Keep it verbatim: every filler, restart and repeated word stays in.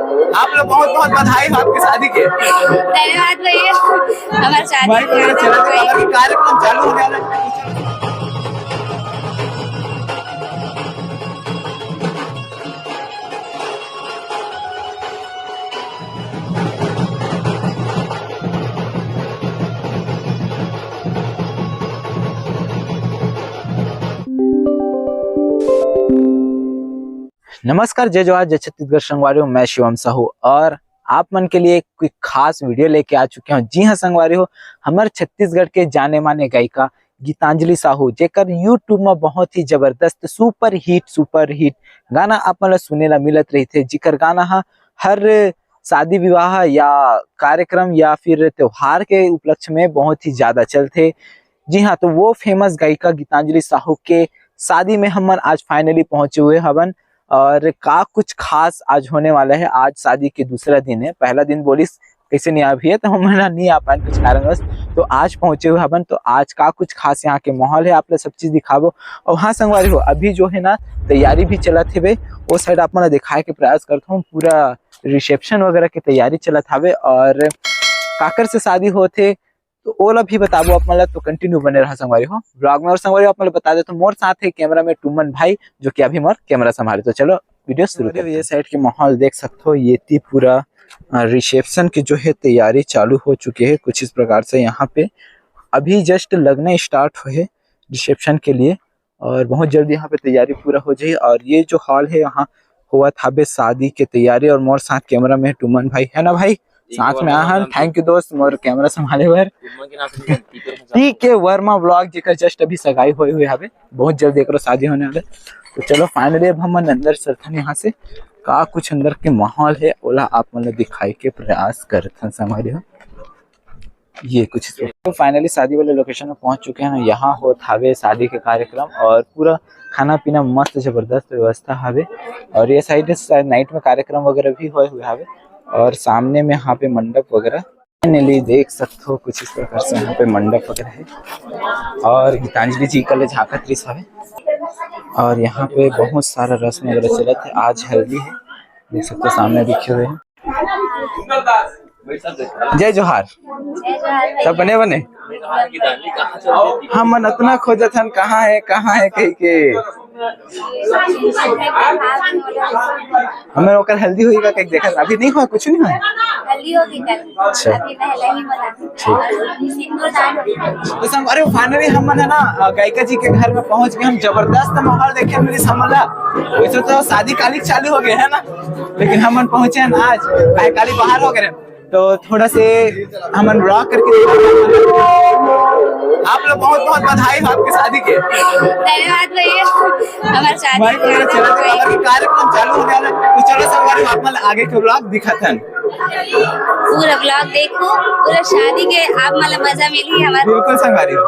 आप लोग बहुत बहुत बधाई हो आपकी शादी के। धन्यवाद भैया, हमारी शादी माइक वगैरह चला दे, हमारा कार्यक्रम चालू होने वाला है। नमस्कार, जय जोहार, जय छत्तीसगढ़ संगवारी हो, मैं शिवम साहू और आप मन के लिए एक खास वीडियो लेके आ चुके हूँ। जी हाँ संगवारी हो, हमर छत्तीसगढ़ के जाने माने गायिका गीतांजलि साहू, जेकर YouTube में बहुत ही जबरदस्त सुपर हिट, सुपर हिट गाना आप मन ला सुने ला मिलत रहिथे, जिकर गाना हा हर शादी विवाह या कार्यक्रम या फिर त्योहार के उपलक्ष्य में बहुत ही ज्यादा चलथे। जी हाँ, तो वो फेमस गायिका गीतांजलि साहू के शादी में हमन आज फाइनली पहुंचे हुए हवन। और का कुछ खास आज होने वाला है। आज शादी के दूसरा दिन है, पहला दिन बोलिस कैसे नहीं आ भैया, तो हमन नहीं आ पाए कुछ कारणवश। तो आज पहुंचे हुए हवन, तो आज का कुछ खास यहाँ के माहौल है, आप लोग सब चीज दिखाबो। और हाँ संगवारी हो, अभी जो है ना तैयारी भी चलत हेबे, वो साइड आप मन ला दिखाए के प्रयास करता हूँ। पूरा रिसेप्शन वगैरह की तैयारी चलत हवे और काकर से शादी होथे तो ओला भी बताबो आप मन ला। तो कंटिन्यू बने रहा संगवारी हो ब्लॉग में। और संगवारी हो, आप मन ला बता दे तो मोर साथ है कैमरा में टुमन भाई, जो कि अभी मोर कैमरा संभाले। तो चलो वीडियो शुरू करते हैं। ये साइड के माहौल देख सकते हो, ये ती पूरा रिसेप्शन की जो है तैयारी चालू हो चुकी है कुछ इस प्रकार से। यहाँ पे अभी जस्ट लगना स्टार्ट हुए है रिसेप्शन के लिए और बहुत जल्दी यहाँ पे तैयारी पूरा हो जाही। और ये जो हॉल है, यहाँ होवत हाबे शादी के तैयारी और मोर साथ कैमरा में टुमन भाई है ना भाई, साथ में आहन। थैंक यू दोस्त, मोर कैमरा संभाले बर। टी के वर्मा व्लॉग जेकर जस्ट अभी सगाई होए हुए हवे, बहुत जल्दी एकरो शादी होने वाले। तो चलो फाइनली अब हमन अंदर चलथन यहाँ से, का कुछ अंदर के माहौल है ओला आप मन ला दिखाई के प्रयास करथन संगवारी हो। ये कुछ तो फाइनली शादी वाले लोकेशन में पहुंच चुके हैं ना। यहाँ होत हावे शादी के कार्यक्रम और पूरा खाना पीना मस्त जबरदस्त व्यवस्था हावे। और ये साइड शायद नाइट में कार्यक्रम वगैरह भी होए हुए हावे और सामने में यहाँ पे मंडप वगैरह फाइनली देख सकते हो कुछ इस प्रकार से यहाँ पे मंडप वगैरह है। और गीतांजलि जी कल झांकत रिस हवे और यहाँ पे बहुत सारा रस्म वगैरह चलत है। आज हल्दी है, देख सकते हो सामने दिखे हुए हैं। जय जोहार। सब बने बने। हमन अतना खोजत हन, कहाँ है, कहाँ है कह के। हमन ओकर हल्दी होई का कह के देखत, अभी नहीं हुआ, कुछ नहीं हुआ। हल्दी होगी कल। अच्छा। अभी पहले ही बोला। ठीक। सिंदूर दान होगी। तो संग, अरे फाइनली हमन है ना, अ, गायिका जी के घर में पहुंच गए। हम जबरदस्त माहौल देखे मिली हमन ला। वैसे तो शादी काली चालू हो गए है ना, लेकिन हमन पहुंचे हैं आज, काहे काली बाहर हो गए। तो थोड़ा से हमन ब्लॉग करके आप लोग बहुत बहुत बधाई हो आपकी शादी के। धन्यवाद भैया, हमारे शादी माइक वगैरह चला दे, हमारे कार्यक्रम चालू होने वाला है। तो चलो संगवारी हो, आप मन आगे के ब्लॉग दिखाथन। पूरा ब्लॉग देखो, पूरा शादी के आप मन ला मजा मिली हमारे। बिल्कुल संगवारी हो।